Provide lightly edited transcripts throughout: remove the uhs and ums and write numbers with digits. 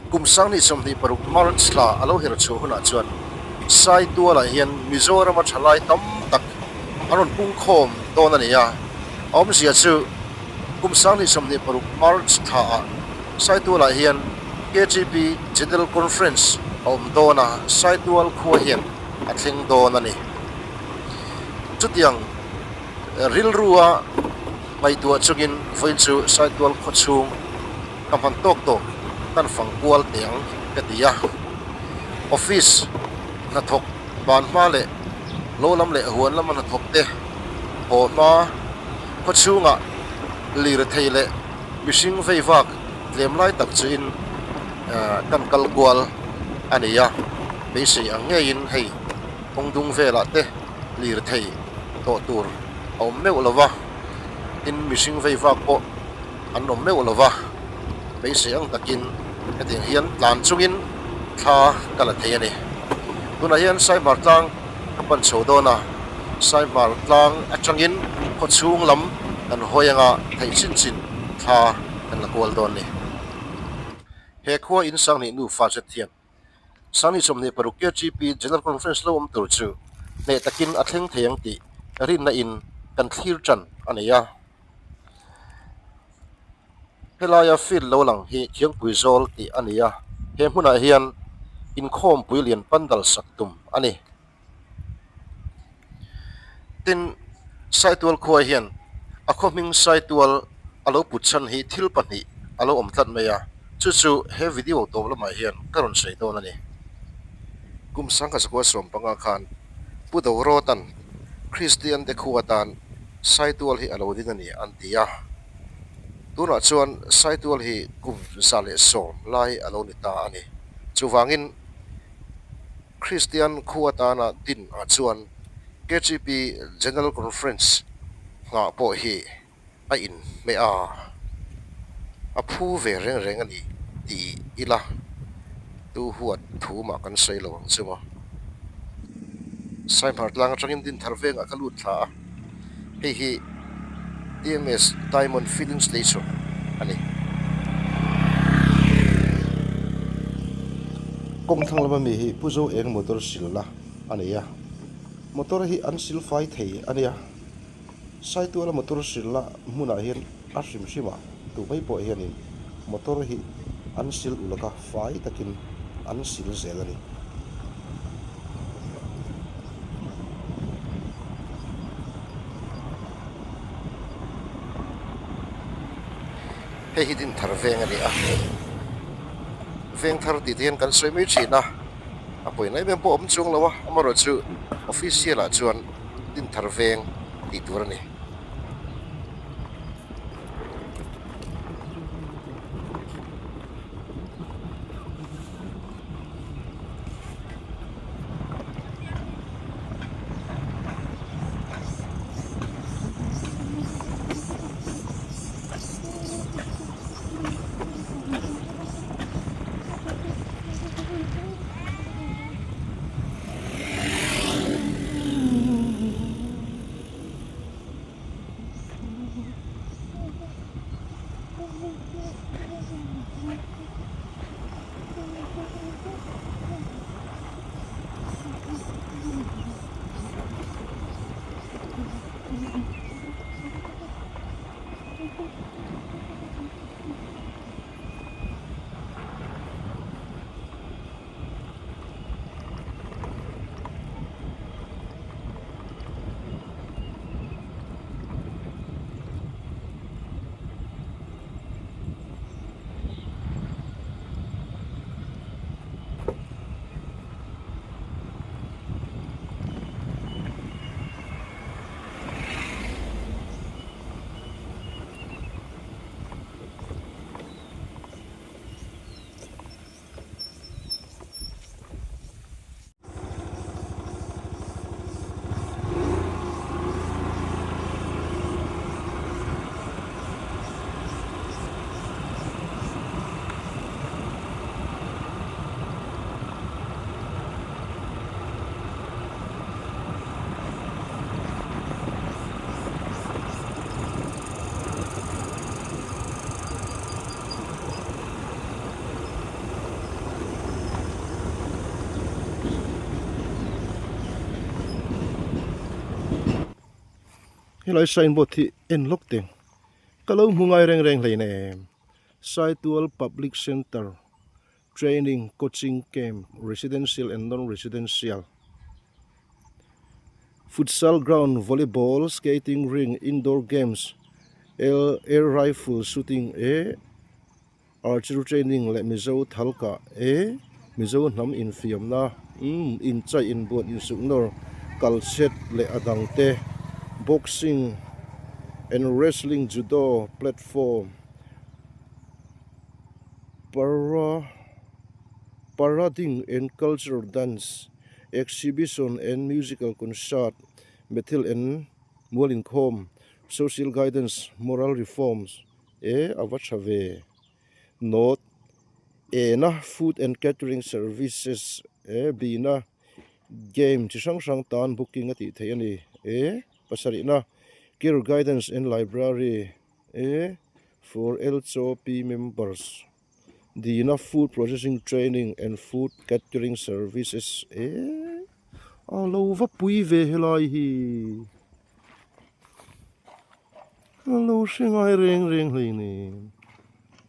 Kum 2026 March thla a lo her chhuah hunah chuan Saitualah hian Mizorama thalai tam tak an rawn pungkhawm dawn a ni a. A awmzia chu kum 2026 March thlaah Saitualah hian KGP General Conference a awm dawn a, Saitual khua hian a thleng dawn a ni. Chutiang rilrua ngaihtuah chungin vawiin chu Saitual khaw chhung ka hman tawk tawk kan fang kual teh ang ka ti a. Office hnathawk ban hma leh lo lam leh huan lama hnathawk te haw hma khaw chhungah lirthei leh mihring vei vak tlem lai tak chuin kan kal kual a ni a. Beisei ang ngeiin hei kawng dung velah te lirthei tawh tur a awm meuh lo va, tin mihring vei vak pawh an awm meuh lo va, beisei ang takin hetiang hian tlan chungin thla ka la thei a ni. Tunah hian Saihmar tlang ka pan chho dawn a, Saihmar tlang atangin khaw chhung lam kan hawi anga theih chin chin thla kan la kual dawn a ni. He khua in Sanghnih nufa zet hian 2026 KGP General Conference lo awm tur chu hneh takin a thleng thei ang tih rinna in kan thlir tan a nei a. Helaia field lo lang hi Thiangpui Zawl tih a ni a, he hmunah hian inkhawmpui lian pandal sak tum a ni. Tin, Saitual khua hian a khaw hming Saitual a lo put chhan hi thil pahnih a lo awm tlat mai a, chu chu he video tawp lamah hian ka rawn sawi dawn a ni. Kum 1915 khan Pu Dorawta'n Kristian te khua atan Saitual hi a lo ding a ni an ti a. Tunah chuan Saitual hi kum 110 lai a lo ni ta a ni. Chuvangin Kristian khu atana din ah chuan KGP General Conference nghah pawh hi a inhmeh a, a phu ve reng reng a ni tih ila tu huat thu mah kan sawi lo ang chu maw. Saihmar tlang atangin Dinthar vengah ka lut thla a, hei hi TMS Diamond Filling Station a ni. Kawng thlang lama mi hi Pu Zo Eng motor silna a nei a, motor hi an silfai thei a nia. Saituala motor silna hmunah hian a hrim hrim a, tu mai pawh hianin motor hi an sil ulak a, fai takin an sil zel a ni. Hei hi Dinthar veng a ni a, veng thar tih te hian kan sawi mai thin a, a pawina em em pawh a awm chuang lo a, amaherawhchu official ah chuan Dinthar veng tih tur a ni. Helai signboard hi en lawk teng ka lo hmu ngai reng reng hleinem Saitual Public Centre Training Coaching Camp Residential and Non-Residential Futsal Ground Volleyball Skating Ring Indoor Games Air Rifle Shooting eh Archery training leh Mizo thalkah e Mizo hnam infiamna umm inchaih inbuan insuknawr kalchhet leh a dangte boxing and wrestling judo platform para parading and cultural dance exhibition and musical concert Bethel and mual inkhawm social guidance moral reforms E a va tha ve. Note, Ena food and catering services e bina game chi hrang hrang tan booking a tih theih a ni. E pasarihna Care guidance and library e for LCOP members. Dina food processing training and food catering services e a lo va pui ve helai hi. A lo hre ngai reng reng hlei ni.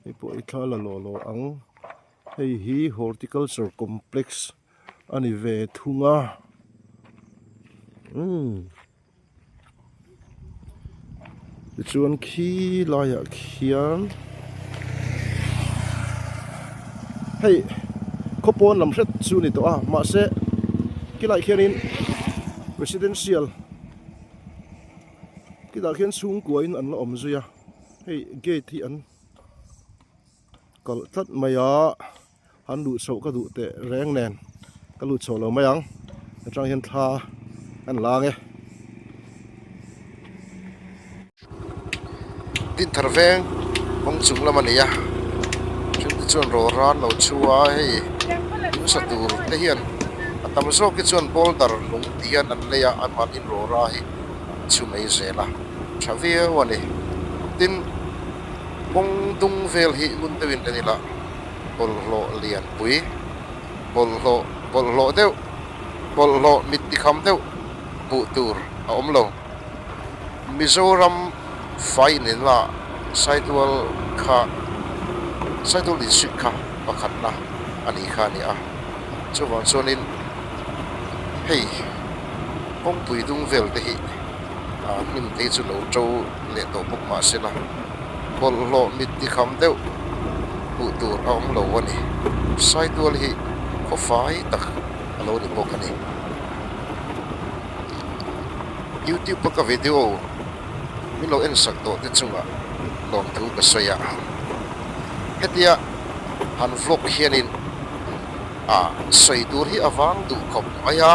Hei pawh i thla la lawh lawh ang. Hei hi horticulture complex a ni ve thung a. Umm. Tichuan khi laiah khian hei khawpawn lam hret chu a ni tawh a mahse khilaiah khianin residential Khitah khian chhungkuain an la awm zui a, hei gate hi an kalh tlat mai a, an luh chhoh ka duh teh reng nen ka lut chho lo mai ang atang hian thla an la ang e. Dinthar veng kawng chung lam a ni a, thil te chuan raw ran lo chhu a hei in sa tur te hian a tam zawk hi chuan boulder lung ti hian an lei a an mahni raw ra hi an chhu mai zel a tha viau a ni. Tin, kawng dung vel hi ngun deuhin en ila bawlhhlawh lianpui bawlhhlawh bawlhhlawh deuh bawlhhlawh mit tikham deuh hmuh tur a awm lo. Mizoram fai inenna Saitual kha Saitual District kha pakhatna a nih kha a ni a, chuvang chuanin hei kawngpui dung vel te hi ah hnim te hi chu lo to leh tawh bawk mah se la bawlhhlawh mit tikham deuh hmuh tur a awm lo a ni. Saitual hi khaw fai tak a lo ni bawk a ni. Youtube a ka video min lo en sak tawh te chungah lawmthu ka sawi a, hetia han vlog hianin ah sawi tur hi a vang duh khawp mai a,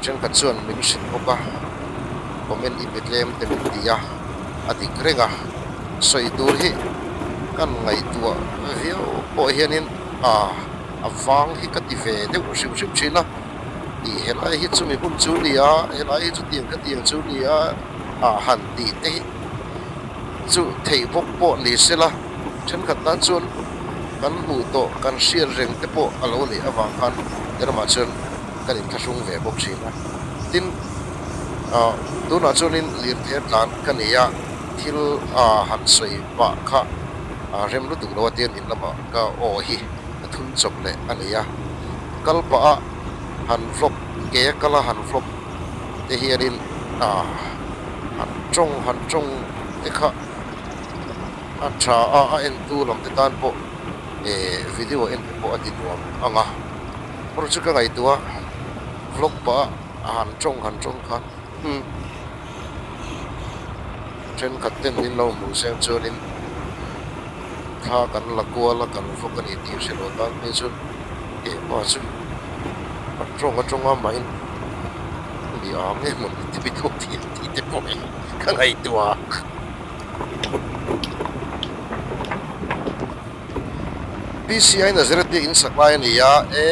thenkhat chuan min hrilh bawk a, comment i pe tlem te min ti a, a dik reng a, sawi tur hi kan ngaihtuah viau pawh hianin ah a vang hi ka ti ve deuh hrim hrim thin a. Ih helai hi chumi hun chu ni a, helai hi chutiang khatiang chu ni a, ah han tih te hi chu theih bawk pawh ni sela thenkhat tan chuan kan hmuh tawh kan hriat reng te pawh a lo nih avang khan he ramah chuan kan inthlahrung ve bawk thin a. Tin, ah tunah chuanin lirthei tlan ka nei a, thil ah han sawi pah kha ah rem lutuk lo a tian in lamah ka aw hi a thun chawp leh a nei a. Kal pah a han vlog ke a kal a han vlog te hianin ah han tawng han tawng te kha a tha a a entu lam te tan pawh eh video en te pawh a ti nuam ang a erawh chu ka ngaihtuah a vlog pah a han tawng han tawng kha umm thenkhat ten min lo hmuh seng chuanin thla kan la kual a kan vlog a ni tih hre lo tan phei chuan. Eh pa chu a tawng atanga mahin mi ang em ang ti mi thawk thiam tih te pawh hi ka ngaihtuah a. PCI Nazareth biak in sak lai a ni a, e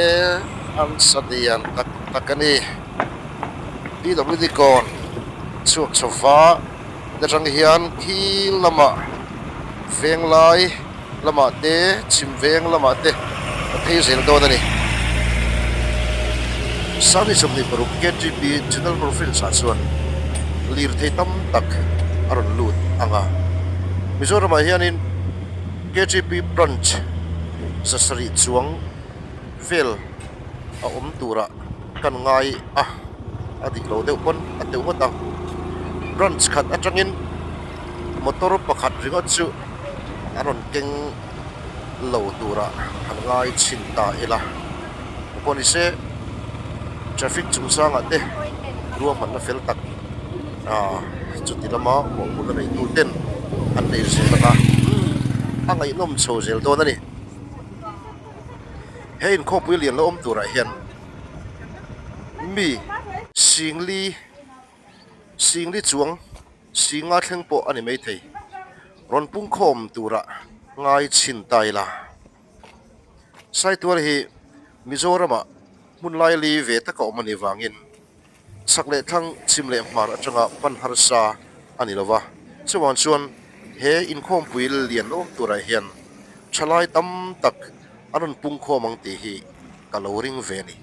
an sa lian tak tak a ni. PWD kawn chhuak chho va atang hian khi lamah venglai. lamah te chhim veng lamah te a phei zel dawn a ni. Sangni 26 KTP General Conference ah chuan Lirthei tam tak a rawn lut ang a. Mizoramah hianin KTP branch 700 chuang vel a awm turah kan ngai a, a dik lo deuh pawn a teuh ngawt ang. Branch khat atangin motor pakhat ringawt chu a rawn keng lo turah han ngai chhin ta ila. Pawh ni se traffic chungchangah te ruahmanna fel tak ah chuti lama mawhphurhna neitu ten an nei zel ang a, a ngaihnawm chho zel dawn a ni. He inkhawmpui lian lo awm turah hian mi singli singli chuang singa thleng pawh a ni maithei rawn pungkhawm turah ngai chhin ta ila. Saitual hi Mizoramah hmun laili ve taka awm a nih vangin chhak leh thlang chhim leh hmar atanga pan harsa a ni lova. Chuvang chuan he inkhawmpui lian awm turah hian thalai tam tak an rawn pungkhawm ang tih hi ka lo ring ve a ni.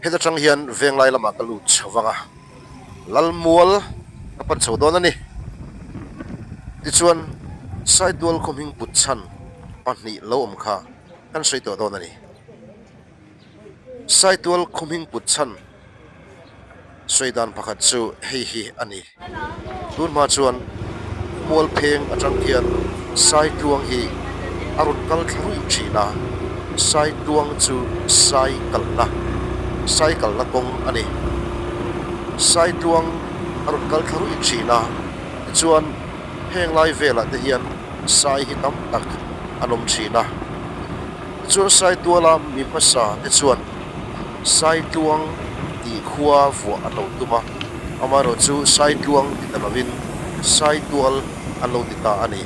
Heta tang hian venglai lamah ka lut chho vang a, Lalmual ka pan chho dawn a ni. Tichuan Saitual khawhming put chhan pahnih lo awm kha kan sawi tawh dawn a ni. Saitual khawhming put chhan sawi dan pakhat chu hei hi a ni. Tun hma chuan Mualpheng atang hian Saitluang hi a rawn kal thla ruih thin a, Saitluang chu Sai kalna, Sai kalna kawng a ni. Saitluang a rawn kal thla ruih thin a, tichuan heng lai velah te hian Sai hi tam tak an awm thin a. Tichuan Saituala mi hmasa te chuan Saitluang tih khua vuah an lo tum a, amaherawh chu Saitluang ti ta lovin Saitual an lo ti ta a ni,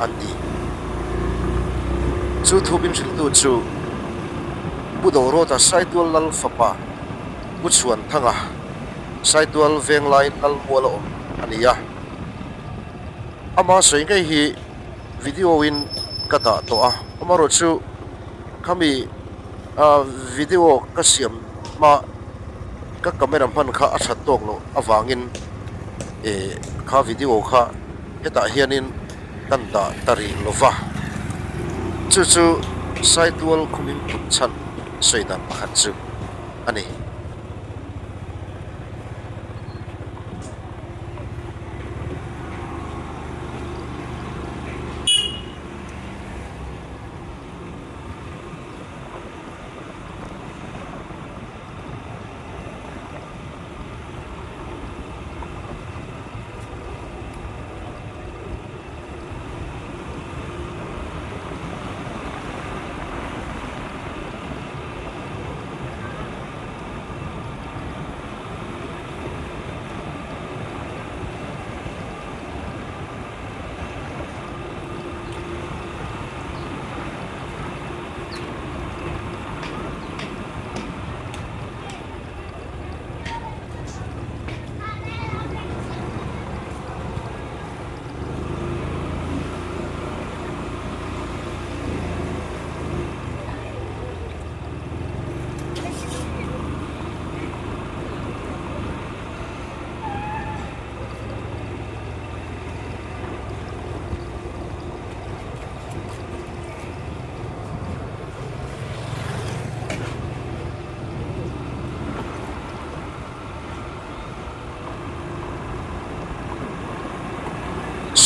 an ti. Chu thu min hrilhtu chu Pu Dorawta Saitual Lal fapa Pu Chhuanthanga, Saitual Venglai Lalmuala awm a ni a. Ama sawi ngei hi video in ka dah tawh a, amaherawh chu khami Video ka siam hma ka camera hman kha a that tawk loh avangin eh kha video kha hetah hianin kan dah ta rih lo va, chu chu Saitual khawmin kut chhan sawi dan pakhat chu a ni.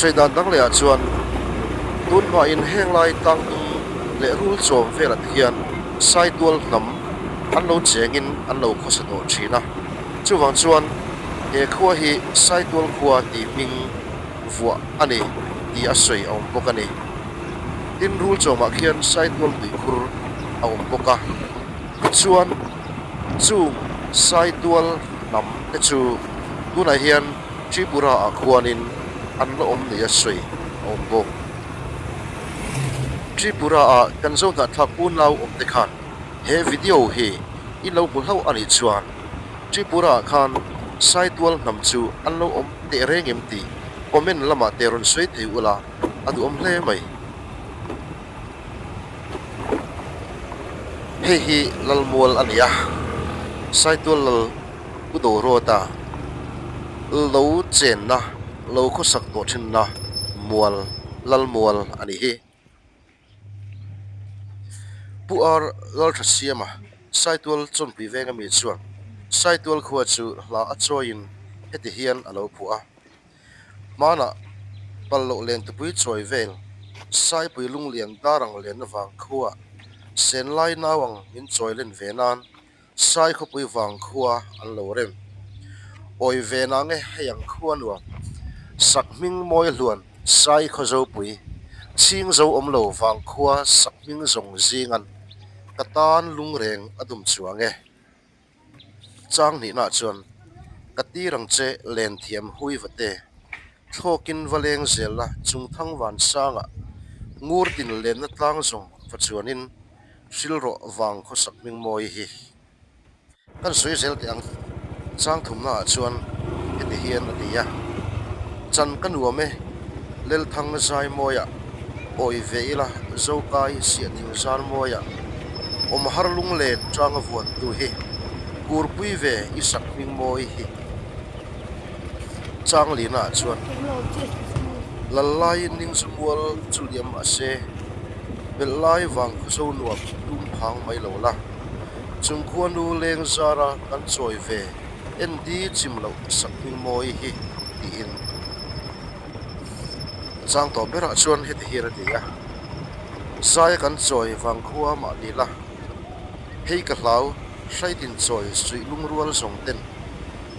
Sawi dan dang lehah chuan tun hmain heng lai tlangdum leh rul chawm velah te hian Saitual hnam an lo chengin an lo khawsa tawh thin a. Chuvang chuan he khua hi Saitual khua tih hming vuah a ni tih a sawi a awm bawk a ni. Tin, rul chawmah khian Saitual tuikhur a awm bawk a, tichuan chung Saitual hnam te chu tunah hian Tripura ah khuanin an la awm ni a sawi a awm bawk. Tripura ah kan zo hnahthlak unau awm te khan he video hi i lo hmu hlauh a nih chuan Tripura ah khan Saitual hnam chu an lo awm teh reng em tih comment lamah te rawn sawi thei ula a duhawm hle mai. Hei hi Lalmual a ni a, Saitual Lal Pu Dorawta. Lo chenna, lo khawsak tawh thinna mual, lal mual a nih hi. Pu Ar Lalthasiama, Saitual Chawnpui veng ami chuan Saitual khua chu hla a chawiin heti hian a lo phuah a. Hmanah pal loh len tupui chawi vel, Saipui lunglian dar ang lenna vang khuaah senlai nau ang min chawi len ve nan Sai khawpui vang khua an lo rem. Awi ve na nge hei ang khua nuam. Sak hming mawi hluan Sai khaw zopui. Chhing zo awm lo vang khua sak hming zawng zingan ka tan lungreng a dum chuang e. Chang hnihna chuan ka tir ang che len thiam hui va te. Thlawkin va leng zel la chung thang van sangah ngur tin lenna tlang zawng va chuanin Hril rawh vang khawsak hming mawi hi kan sawi zel teh ang. Chang thumna ah chuan heti hian a ti a, Chan ka nuam e, Lelthang zai mawiah, awi ve ila Zokai siahthing zar mawiah, awm har lunglen tanga vuan tu hi, kurpui ve i sak hming mawi hi. Chang lina ah chuan lal laiin ning zu mual chu liam mah se, belh lai vang khaw zo nuam tum phang mai lo la. Chung khuanu leng zara kan chawi ve en di chim loh sak hming mawi hi tiin chang tawh berah chuan heti hian a ti a, Zaia kan chawi vang khua mah ni la, hei ka hlau hraitin chawi suih lungrual zawng ten.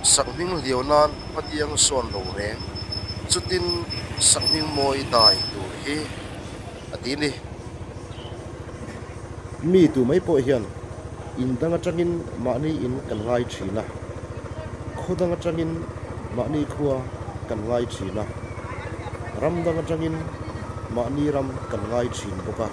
Sakhming hliau nan hmatiang sawn lo reng, chutin sakhming mawi dai tur hi a ti ni. Mi tu mai pawh hian in dang atangin mahni in kan ngai thin a, khaw dang atangin mahni khua kan ngai thin a, ram dang atangin mahni ram kan ngai thin bawk a.